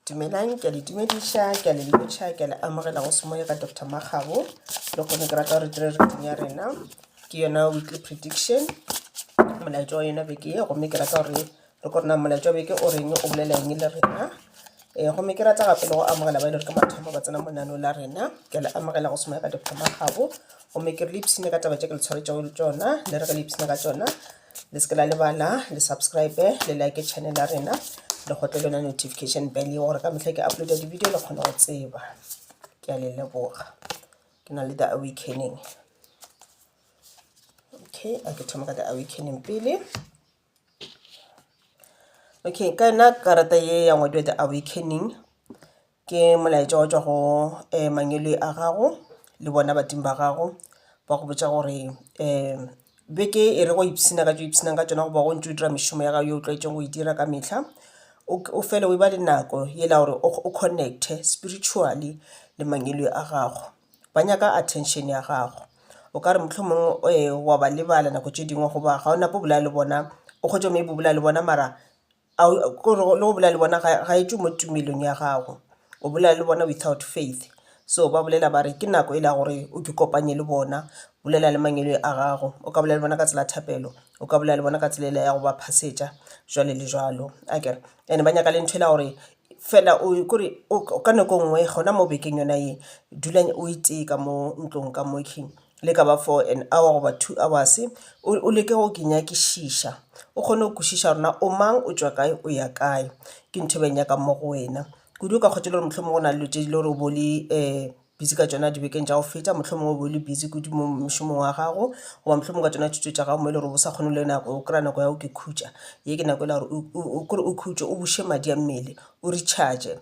Dumelang, ke a le dumediša, ke a le lotšha, ke a le amogela go Semoya ka Doctor Makgabo. Le kgone ke rata gore dire reading ya rena ke yona weekly prediction molaetša wa yona beke ye gomme ke rata gore re ko rena molaetša wa beke o reng o bolela eng le rena um gomme ke rata gape le go amogela ba e le gore ke mathomo ba tsena monano la rena ke a le amogela go Semoya ka Doctor Makgabo gomme ke re le ipshine ka taba tše ke le tshwaretšego tšona le re ge le ipshina ka tšona Le se ke la lebala le subscribe le like channel ya rena le kgotle le yona notification bell ye gore ka mehla ke uploada di-video le kgone go tseba. Ke a le leboga. Ke na le the awakening. Okay, a ke thoma ka the awakening pele. Okay, ka yona karata ye ya ngwadiwa the awakening Ke molaetša wa tšwa go um mangwele a gago le bona badimo ba gago ba go botša gore um beke e re go ipshina ka tšo ipshinang ka tšona goba go ntše o dira mešomo ya gago ye o tlwaetšeng go e dira ka mehla o fele o e ba le nako yela gore o connect-e spiritually le mangwele a gago. Ba nyaka attention ya gago. O ka re mohlomongwe wa ba lebala nako tše dingwe goba ga o nape o bolela le bona o kgotse maybe o bolela le bona mara Kore le go bolela le bona ga e tšwe mo tumelong ya gago, o bolela le bona without faith. So ba bolela ba re ke nako e le ya gore o ikopanye le bona, bolela le mangwele a gago. O ka bolela le bona ka tsela ya thapelo, o ka bolela le bona ka tsela e le ya go ba phasetša jwalo le jwalo akere. And-e ba nyaka le ntho e le ya gore fela kore ka nako e nngwe gona mo bekeng yona ye dula o itee ka mo ntlong ka mo . le ka ba for an hour goba 2 hours o leke go ke nyakišiša o kgone go kwešiša gore na o mang o tšwa kae o ya kae ke ntho e ba e nyakang mo go wena kudu o ka kgotsa e le gore mohlomongwe go na le dilo tše e le gore o bo le busy ka tšona dibekeng tša go feta mohlomongwe o bo le busy kudu mo mošomong wa gago goba mohlomongwe ka tšona thuto tša gago mo e le gore o sa kgone le nako o kry-a nako ya go ke khutša ye ke nako e le gore o kore o khutše o buše madi a mmele o recharge.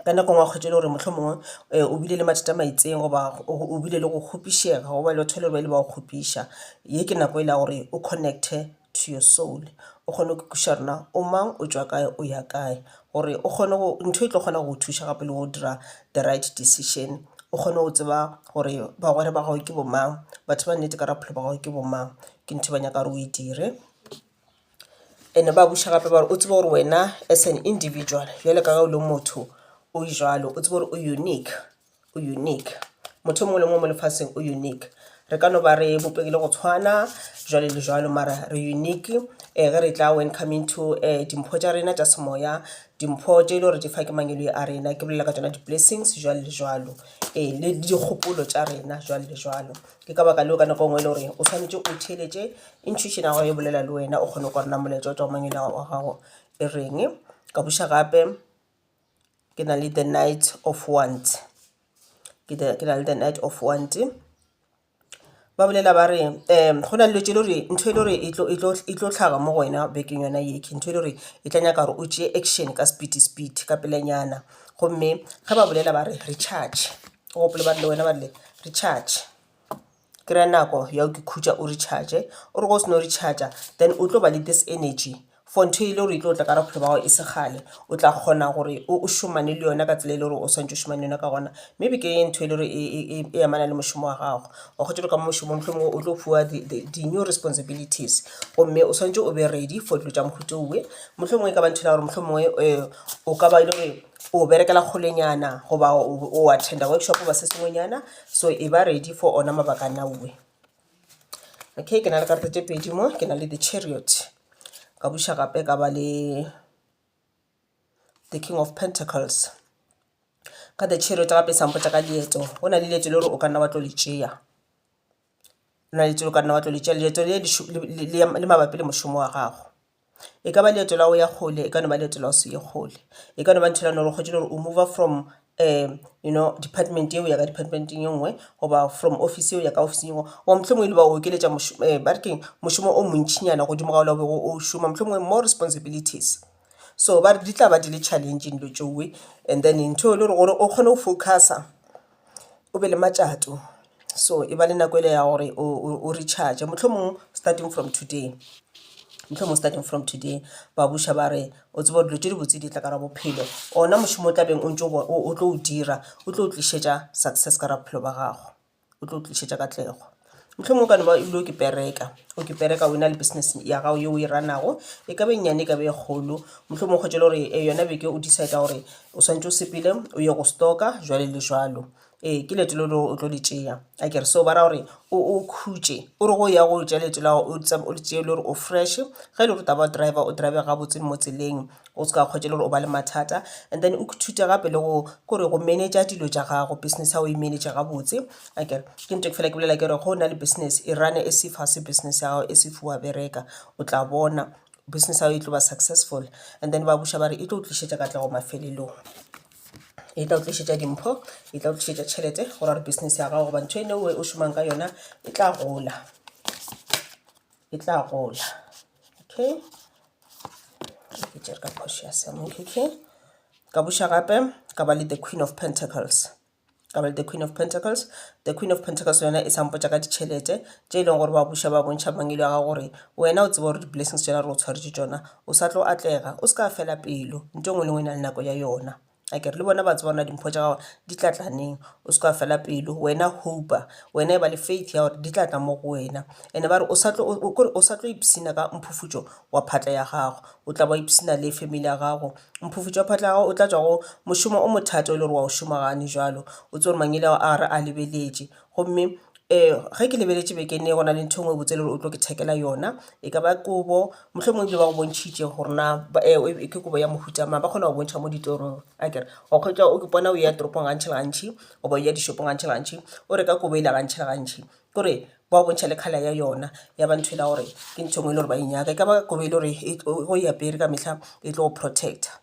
Ka nako e nngwe wa hwetša e le gore mohlomongwe o bile le mathata a maitseng goba o bile le go kgopišega goba batho ba ile ba go kgopiša. Ye ke nako e le ya gore o connect-e to your soul o kgone go kwešiša gore na o mang, o tšwa kae, o ya kae gore o kgone go, ntho e tlo kgona go go thuša gape le go dira the right decision o kgone go tseba gore bagwera ba gago ke bo mang, batho ba nnete ka bophelo ba gago ke bo mang, ke ntho e ba nyaka gore o e dire. And-e ba buša gape ba re o tsebe gore wena as an individual bjalo ka ge o le motho o jwalo o tsebe gore o unique, o unique. Motho o mongwe le mongwe mo lefaseng o unique. Re ka no ba re bopegile go tshwana jwalo le jwalo mara re unique ge re tla when coming to dimpho tša rena tša semoya, dimpho tše e le gore di fa ke mangwele a rena ke bolela ka tšona di-blessings jwalo le jwalo ee le dikgopolo tša rena jwalo le jwalo. Ke ka baka leo ka nako e nngwe e le gore o swanetše o theeletše intuition ya gago e bolela le wena o kgone go kwa gore na molaetša o tšwa go mangwele wa gago e reng. Ka buša gape ke na le the knight of wands, ke na le the knight of wands. Ba bolela ba re go na le dilo tše e le gore ntho e le gore e tlo hlaga mo go wena bekeng yona ye ke ntho e le gore e tla nyaka gore o tšee action ka speed speed ka pelanyana. Gomme ge ba bolela ba re recharge o gopole ba re le wena ba rile recharge. Kry-a nako ya go ikhutša o recharge, o re ge o seno recharger then o tlo ba le this energy for ntho e le gore e tlo tla ka bophelo ba gago e se kgale. O tla kgona gore o šomane le yona ka tsela e le gore o swanetše o šomane le yona ka gona. Maybe ke ntho e le gore e amana le mošomo wa gago, wa hwetša gore ka mo mošomong mohlomongwe o tlo fiwa di-new responsibilities gomme o swanetše o be ready for dilo tša mohuta owe. Mohlomongwe e ka ba ntho e le ya gore mohlomongwe o ka ba e le gore o berekela kgolenyana goba o attend-a workshop goba se sengwenyana. So e ba ready for ona mabaka a naue. Okay, ke na le karata tše pedi mo, ke na le the chariot. Ka buša gape ka ba le the king of pentacles. Ka the chariot gape e sa mpotša ka leeto. Go na le leeto le gore o ka nna wa tlo le tšea. Go na le leeto le o ka nna wa tlo le tšea. Leeto le le mabapi le mošomo wa gago. E ka ba leeto la go ya kgole, e ka no ba leeto la go se ye kgole. E ka no ba ntho e leng gore o hwetše gore o mover from you know department ye o ya ka department-eng ye nngwe goba from office ye o ya ka office-ing ye nngwe goba mohlomongwe e le ba go okeletša ba re keng mošomo o montšinyana godimo ga wola o bego o šoma, mohlomongwe more responsibilities. So ba re di tla ba di le challenging dilo tšeoe and then ntho e le gore o kgone go focus-a o be le matšato. So e ba le nako ele ya gore o recharge mohlomong starting from today, mohlomong starting from today ba buša ba re o tsebe gore dilo tše dibotse di tla ka gare ga bophelo. Ona mošomo o tla beng o ntše o tlo o dira o tlo o tlišetša success ka gare ga bophelo ba gago, o tlo o tlišetša katlego. Mohlomongwe o ka no ba ebile o ke pereka, o ke pereka o na le business ya gago yeo o e ranago, e ka ba e nnyane e ka ba e kgolo. Mohlomongwe o hwetše e le gore yona beke o decide-a gore o swanetše o sepele o ye go stock-a jwale le jwalo. Ee, ke leeto le le o tlo le tšea akere. So ba ra gore o o khutše, o re ge o ya go tšea leeto la gago o le tšee e le gore o fresh. Ge e le gore o tla ba o driver, o drive gabotse mo tseleng o se ka hwetša e le gore o ba le mathata. And then o ithute gape le go kore go manager dilo tša gago, business ya gago o e manage gabotse akere. Ke ntho e ke fela ke bolela ke re ge o na le business e run-e as if ga se business ya gago, as if wa bereka o tla bona business ya gago e tlo ba successful. And then ba buša ba re e tlo go tlišetša katlego mafelelong. E tla go tlišetša dimpho, e tla go tlišetša tšhelete go ra gore business ya gago goba ntho eno o šomang ka yona e tla gola, e tla gola. Okay, ke tšere ka phošo ya semonkey. Okay, ka buša gape ka ba le the queen of pentacles. Ka ba le the queen of pentacles. The queen of pentacles yona e sa mpotša ka ditšhelete tše e leng gore ba buša ba bontšha mangwele a gago gore wena o tseba gore di-blessings tšona re go tshwaretše tšona, o sa tlo atlega, o se ka fela pelo, ntho e nngwe le nngwe e na le nako ya yona. Akere le bona ba tseba gore dimpho tša gago di tla tla neng, o se ka fela pelo, wena hope-a, wena e ba le faith ya gore di tla tla mo go wena. And-e ba re o sa tlo, kore o sa tlo ipshina ka mphufutšo wa phatla ya gago, o tla ba ipshina le family ya gago. Mphufutšo wa phatla ya gago o tla tšwa go mošomo o mothata o le gore wa o šoma gane jwalo, o tsebe gore mangwele ao a re a lebeletše. Gomme um ge ke lebeletše bekeng ye go na le ntho e nngwe e botse e le gore o tlo ke thekela yona, e ka ba kobo, mohlomongwe ebile ba go bontšhitše gore na ke kobo ya mohuta mang, ba kgona go bontšha mo ditorong akere. Wa hwetša o ipona o ya toropong gantši le gantši goba o ya dishopong gantši le gantši o reka kobo yela gantši le gantši. Kore ba bontšha le colour ya yona ya ba ntho e la gore ke ntho e nngwe e le gore ba e nyaka. E ka ba kobo e le gore ge o e apere ka mehla e tlo go protect-a.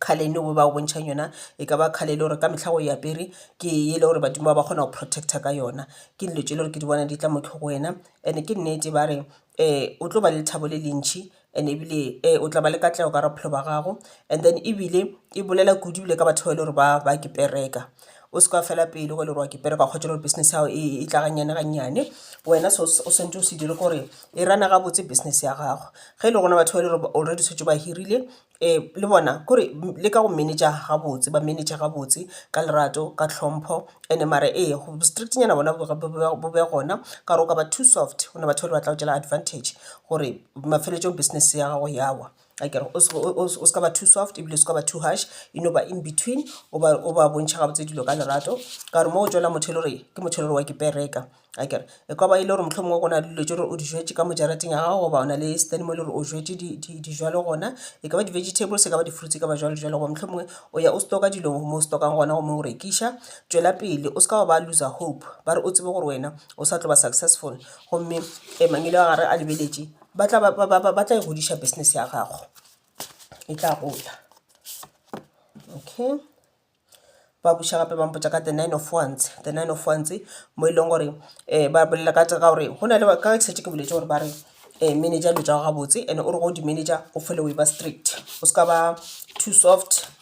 Colour eno ba go bontšhang yona e ka ba colour e le gore ka mehla ge o e apere ke e le gore badimo ba ba kgona go protect-a ka yona. Ke dilo tše e le gore ke di bona di tla mo go wena and-e ke nnete ba re o tlo ba le lethabo le le ntši and ebile o tla ba le katlego ka gare ga bophelo ba gago. And then ebile e bolela kudu ebile ka batho ba e le gore ba ke pereka. O se ke wa fela pelo ge e le gore wa ke pereka wa hwetša gore business ya gago e tla gannyane gannyane. Wena se o swanetše o se dire ke gore e run-a gabotse business ya gago. Ge e le gona batho ba e le gore already šetše ba hirile le bona kore leka go manager gabotse, ba manage gabotse ka lerato, ka tlhompho and mara ee strict nyana bona bo be gona ka gore o ka ba too soft go na batho ba e le ba tla go tšeela advantage gore mafelelong business ya gago ya wa. Akere o se ka ba too soft ebile o se ka ba too harsh, e no ba in between o ba o ba bontšha gabotse dilo ka lerato ka gore mo o tšwela motho e le gore ke motho e le gore wa ke pereka. Akere e ka ba e le gore mohlomongwe go na le dilo tše gore o di jwetše ka mo jarateng ya gago goba o na le stand mo e le gore o jwetše dijalo gona, e ka ba di-vegetables e ka ba di-fruits e ka ba jwalo jwalo goba mohlomongwe o ya o stock-a dilo mo o stock-ang gona gomme o rekiša. Tšwela pele o se ka wa ba looser hope, ba re o tsebe gore wena o sa tlo ba successful gomme mangwele a gare a lebeletše ba tla ba, ba, ba, ba tla e godiša business ya gago, e tla gola. Okay, ba buša gape ba mpotša ka the nine of wands, the nine of wands mo e leng gore um ba bolela ka tša gore go na le ka ge šetše ke boletše gore ba re um manager dilo tša gago gabotse and o re ge o di manager o fele o e ba strict, o se ka ba too soft.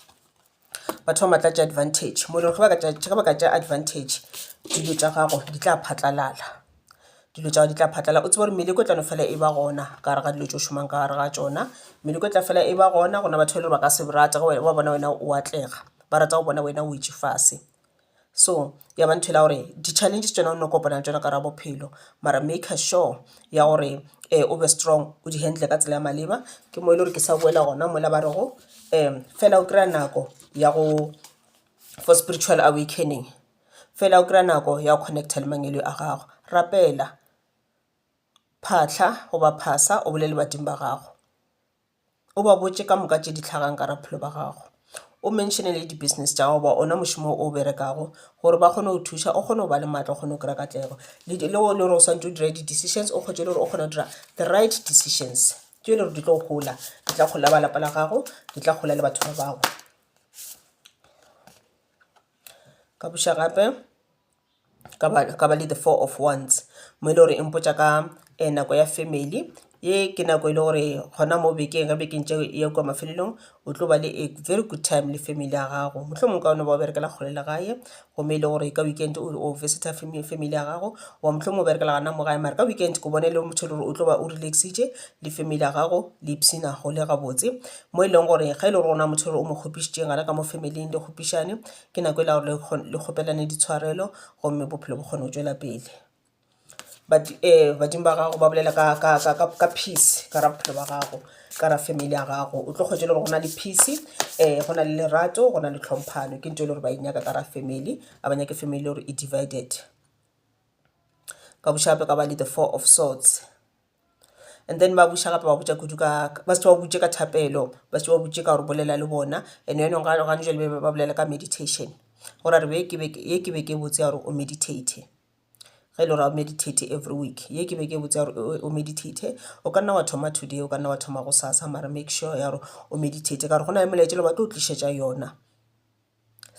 Batho ba ba tla tšea advantage mo e leng gore ge ba ka tšea advantage dilo tša gago di tla phatlalala, dilo tša gago di tla phatlalala. O tsebe gore meleko e tla no fela e ba gona ka gare ga dilo tše o šomang ka gare ga tšona, meleko e tla fela e ba gona go na batho ba e leng gore ba ka se rate ge ba bona wena o atlega, ba rata go bona wena o wetše fase. So ya ba ntho e la gore di-challenges tšona o no kopana le tšona ka gare ga bophelo mara maker sure ya gore o be strong o di handle ka tsela ya maleba. Ke mo e le gore ke sa boela gona mola ba rego fela o kry-a nako ya go for spiritual awakening, fela o kry-a nako ya go connect-a le mangwele a gago. Rapela, phahla goba phasa o bolele badimo ba gago. O ba botše ka moka tše di hlagang ka bophelo ba gago. O mention-e le di-business tša gago goba ona mošomo o o berekago gore ba kgone go thuša, o kgone go ba le maatla, o kgone go kry-a katlego. Le le gore o swanetše o dire di-decisions, o hwetše le gore o kgona go dira the right decisions tše e le gore di tlo go hola, di tla hola ba lapa la gago, di tla hola le batho ba bangwe. Ka buša gape. Ka ba ka ba le the four of wands mo e le gore e mpotša ka nako ya family. Ye ke nako e le gore gona mo bekeng ge bekeng tše ya kua mafelelong o tlo ba le a very good time le family ya gago. Mohlomongwe ka no ba o berekela kgole le gae gomme e le gore ka weekend o visitor family ya gago goba mohlomongwe o berekela gona mo gae mara ka weekend ke bona e le motho e le gore o tlo ba o relax-itše le family ya gago le ipshina go le gabotse. Mo e leng gore ge e le gore go na motho o mo kgopišitšeng gona ka mo family-ing le kgopišane. Ke nako e la gore le kgopelane ditshwarelo gomme bophelo bo kgone go tšwela pele. Badimo ba gago ba bolela ka peace ka ra bophelo ba gago, ka ra family ya gago. O tlo hwetša e le gore go na le peace, go na le lerato, go na le tlhomphano. Ke ntho e le gore ba e nyaka ka ra family, ga ba nyake family gore e divided. Ka buša gape ka ba le the four of swords. And then ba buša gape ba botša kudu ka, ba šetše ba botše ka thapelo, ba šetše ba botše ka gore bolela le bona. And yanong gane jwale ba bolela ka meditation. Go ra gore ye ke beke e botse ya gore o meditate. Ge e le gore ga o meditate every week, ye ke beke e botse ya gore o meditate. O ka nna wa thoma today, o ka nna wa thoma gosasa, mara make sure ya gore o meditate ka gore go na le melaetša e le ba tlo tlišetša yona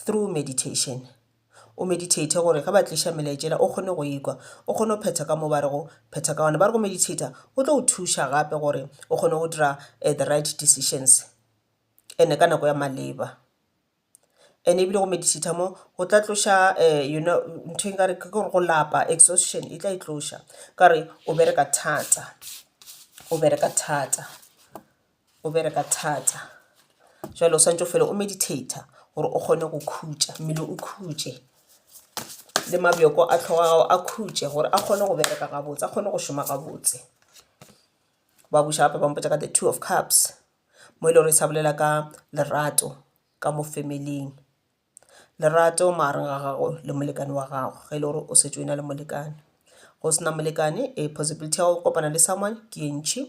through meditation. O meditate gore ge ba tliša melaetša yela o kgone go ikwa, o kgone go phetha ka mo ba rego phetha ka gona. Ba re go meditator go tlo go thuša gape gore o kgone go dira the right decisions and-e ka nako ya maleba. And ebile go meditator mo go tla tloša you know ntho e nkare ke gore go lapa, exhaustion e tla e tloša. Ka gore o bereka thata, o bereka thata, o bereka thata. Jwale o swantše o fele o meditator gore o kgone go khutša, mmele o khutše le mabjoko a hlogo ya gago a khutše gore a kgone go bereka gabotse, a kgone go šoma gabotse. Ba buša gape ba mpotša ka the two of cups mo e le gore e sa bolela ka lerato ka mo family-ing. Lerato magareng ga gago le molekane wa gago ge e le gore o šetše o na le molekane. Go se na molekane a possibility ya go kopana le someone ke e ntši.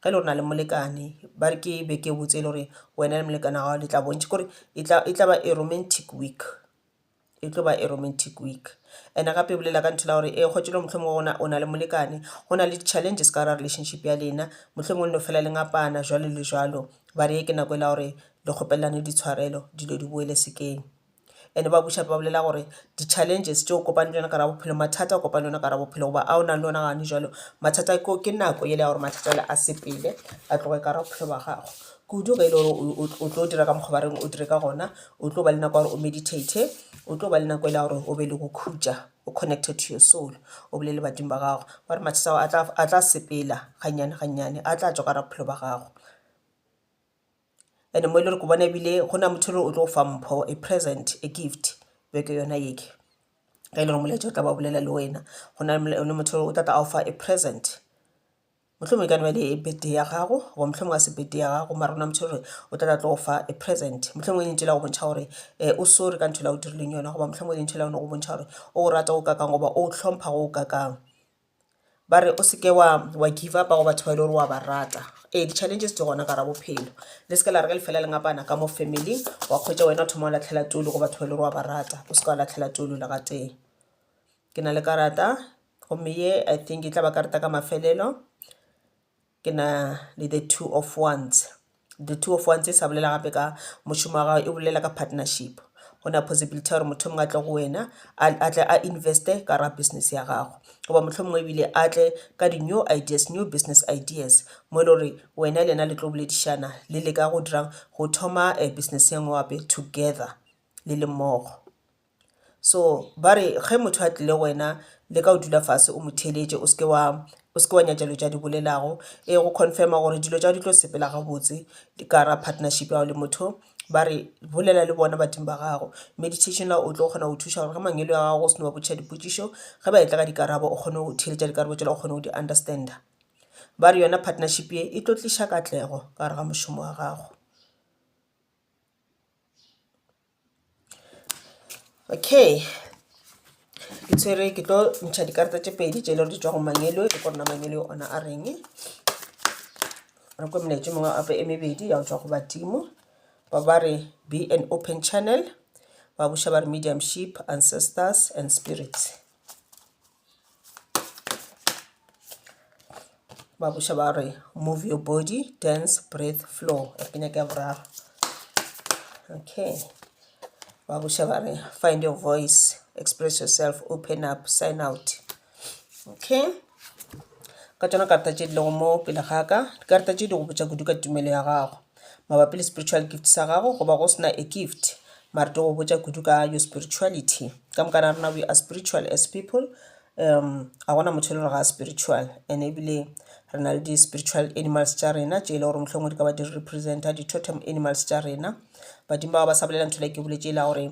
Ge e le gore o na le molekane ba re ke beke e botse e le gore wena le molekane wa gago le tla bontšha kore e tla ba a romantic week. E tlo ba a romantic week. And-e gape e bolela ka ntho la gore ee kgotsa e le mohlomongwe o na le molekane go na le di-challenges ka gare ga relationship ya lena, mohlomongwe le no fela le ngapana jwalo le jwalo. Ba re ye ke nako e la gore le kgopelane ditshwarelo dilo di boele sekeng. And ba buša ba bolela gore di-challenges tše o kopane le tšona ka gare ga bophelo, mathata a o kopane le ona ka gare ga bophelo goba a o nang le ona gane jwalo, mathata ke nako yela ya gore mathata ale a sepele a tloge ka gare ga bophelo ba gago. Kudu ge e le gore o tlo dira ka mokgwa ba reng o dire ka gona, o tlo ba le nako ya gore o meditate, o tlo ba le nako yela ya gore o be le go khutša, o connecte to your soul, o bolele le badimo ba gago. Ba re mathata ao a tla sepela gannyane gannyane, a tla tšwa ka gare ga bophelo ba gago. And mo e le gore ke bona ebile go na motho o tlo go fa mpho, a present, a gift beke yona ye ke. Ge e le gore molaetša o tla ba bolela le wena, go na le motho o tla tla a go fa a present. Mohlomongwe e ka no ba le birthday ya gago goba mohlomongwe ga se birthday ya gago mara go na motho gore o tla tla tlo go fa a present. Mohlomongwe e lentšu la go bontšha gore o sorry ka ntho e la o dirileng yona goba mohlomongwe e lentšu la go bontšha gore o go rata go kakang goba o hlompha go kakang. Ba re o seke wa wa give up-a go batho ba e le gore wa ba rata. Ee, di-challenges di gona ka gare ga bophelo. Le seke la re ge le fela le ngapana ka mo family-ing wa hwetša wena o thoma go lahlela toulo go batho ba e le gore wa ba rata. O seke wa lahlela toulo le gatee. Ke na le karata gomme ye I think e tla ba karata ka mafelelo. Ke na le the two of wands. The two of wands e sa bolela gape ka mošomo wa gago, e bolela ka partnership. Go na possibility ya gore motho o mongwe a tle go wena a tle a invest-e ka gare ga business ya gago goba mohlomongwe ebile a tle ka di-new ideas, new business ideas mo e le gore wena le yena le tlo boledišana le leka go dirang, go thoma business ye nngwe gape together le le mmogo. So ba re ge motho a tlile go wena leka go dula fase o mo theeletše o seke wa o seke wa nyatša dilo tše a di bolelago. Ee go confirm-a gore dilo tša di tlo sepela gabotse ka gare ga partnership ya gago le motho ba re bolela le bona badimo ba gago. Meditation o tlo kgona go thuša gore ge mangwele a gago o seno ba botšiša dipotšišo ge ba etla ka dikarabo o kgone go theeletša dikarabo tšela o kgone go di understand-a. Ba re yona partnership ye e tlo tliša katlego ka gare ga mošomo wa gago. Okay, ke tshwere ke tlo ntšha dikarata tše pedi tše e le gore di tšwa go mangelo le gore na mangelo ona a reng. Re kwe melaetša e mengwe gape e mebedi ya go tšwa go badimo. Ba ba re be an open channel, ba buša ba re mediumship, ancestors and spirits. Ba buša ba re move your body, dance, breathe, flow. E re ke nyake ya boraro. Okay. Ba buša ba re find your voice, express yourself, open up, sign out. Okay. Ka tšona karata tše di lego mo pele ga ka, dikarata tše di go botša kudu ka tumelo ya gago mabapi le spiritual gift sa gago goba go se na a gift mara di go botša kudu ka your spirituality. Ka moka ga rena we are spiritual as people ga gona motho e le gore ga a spiritual and ebile re na le di-spiritual animals tša rena tše e le gore mohlomongwe di ka ba di represent-a di-totem animals tša rena. Badimo bao ba sa bolela ntho e le ke boletše e la gore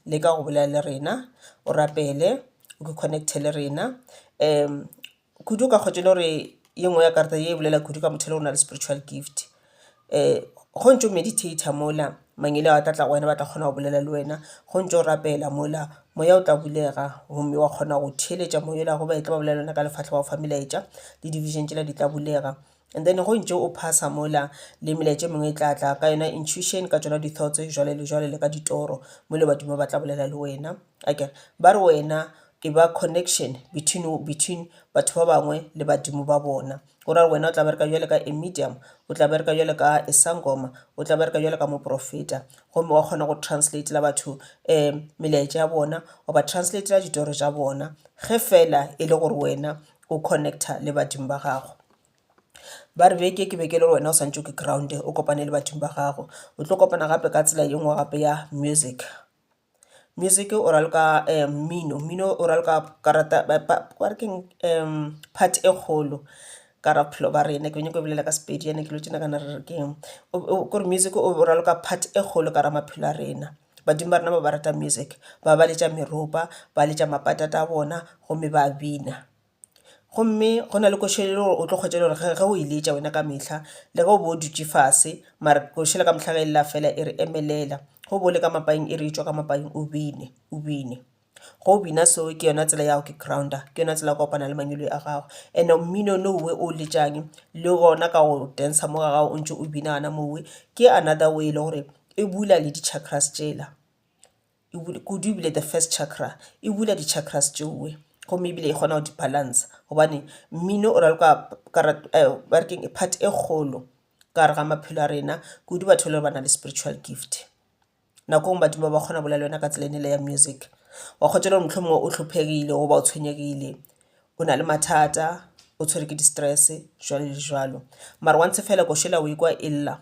leka go bolela le rena, o rapele, o connect-e le rena. Um kudu o ka kgotsa e le gore ye nngwe ya karata ye e bolela kudu ka motho e le gore o na le spiritual gift. Um go ntše o meditate-a mola mangwele a tla tla go wena ba tla kgona go bolela le wena, go ntše o rapela mola moya o tla bulega gomme wa kgona go theeletša moya ola goba e tla ba bolela le wena ka lefahla wa go fa melaetša le di-vision tšela di tla bulega. And then go ntše o phasa mola le melaetša e mengwe e tla tla ka yona intuition ka tšona di-thoughts jwale le jwale le ka ditoro mo le badimo ba tla bolela le wena. Akere ba re wena e ba connection between between batho ba bangwe le badimo ba bona. Go ra gore wena o tla bereka bjale ka a medium, o tla bereka bjale ka a sangoma, o tla bereka bjale ka moprofeta gomme wa kgona go translate-la batho um melaetša ya bona, wa ba translate-la ditoro tša bona ge fela e le gore wena o connect-a le badimo ba gago. Ba re beke ke beke e le gore wena o santše o ke ground-e o kopane le badimo ba gago. O tlo kopana gape ka tsela ye nngwe gape ya music. Music o raloka mmino, mmino o raloka karata ba re keng part e kgolo ka gare ga bophelo ba rena. Ke nyaka go bolela ka Sepedi ene ke dilo tše nagana re re keng, kore music o raloka part e kgolo ka gare ga maphelo a rena. Badimo ba rena ba ba rata music, ba ba letša meropa, ba letša mapatata a bona gomme ba bina. Gomme go na le koša e le gore o tlo kgwetša e le gore ge o e letša wena ka mehla le ge o be o dutše fase mara koša yela ka mehla ge e lla fela e re emelela, ge o be o le ka mapaing e re etšwa ka mapaing o bine, o bine. Ge o bina so ke yona tsela ya go ke grounder, ke yona tsela ya go kopana le mangwele a gago. And-e mmino nou o letšang le gona ka go dancer mo ga gago o ntše o bina gona mowe ke another way e le gore e bula le di-chakras tšela. kudu ebile the first chakra e bula di-chakras tšeoe gomme ebile e kgona go di balance gobane mmino o raloka ba re keng part e kgolo ka gare ga maphelo a rena kudu batho ba le ba na le spiritual gift. Nako e nngwe badimo ba kgona go bolela le wena ka tsela ena ya music wa kgotsa le gore mohlomongwe o hlophegile goba o tshwenyegile o na le mathata o tshwerwe ke di-stress jwalo le jwalo mara once fela košela o ekwa e lla.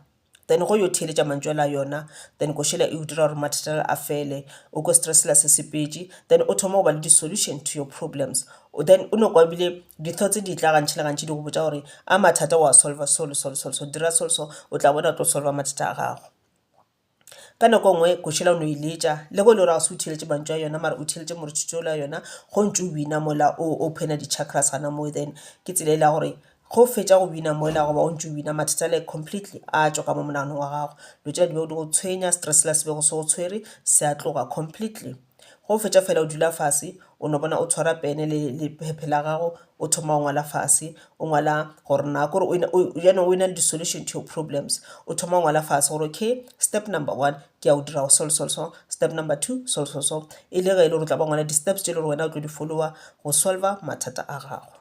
Then go yo theeletša mantšu a la yona, then košela e o dira gore mathata a fele, o kwe stress sela se sepetše, then o thoma go ba le di-solution to your problems. Then o no kwa ebile di-thoughts di tla gantši le gantši di go botša gore a mathata wa solver so le so le so le so, dira so le so o tla bona o tlo solver mathata a gago. Ka nako e nngwe košela o no e letša le ge e le gore ga se o theeletše mantšu a yona mara o theeletše moruthuto ola wa yona ge o ntše o bina mola o opener di-chakras gona moo then ke tsela e le ya gore Ge o fetša go bina mola goba o ntše o bina, mathata ale completely a tšwa ka mo monaganong wa gago. Dilo tšela di bego di go tshwenya, stress sela se bego se go tshwere se a tloga completely. Ge o fetša fela o dula fase, o no bona o tshwara pene le lephephe la gago, o thoma go ngwala fase, o ngwala gore na kore jaanong o na le di-solution to your problems. O thoma go ngwala fase gore okay step number one ke ya go dira so le so le so, step number two so le so le so, e le ge e le gore o tla ba ngwala di-steps tše e le gore wena o tlo di follower go solver mathata a gago.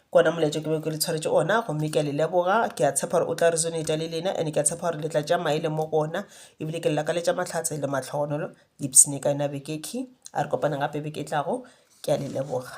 Ke ona molaetša ke be ke le tshwaretše ona gomme ke a le leboga. Ke a tshepa gore o tla resonate le lena and ke a tshepa gore le tla tšea maele mo go ona ebile ke le lakaletša mahlatse le mahlogonolo le ipshine ka yona beke e. A re kopaneng gape beke e tlago. Ke a le leboga.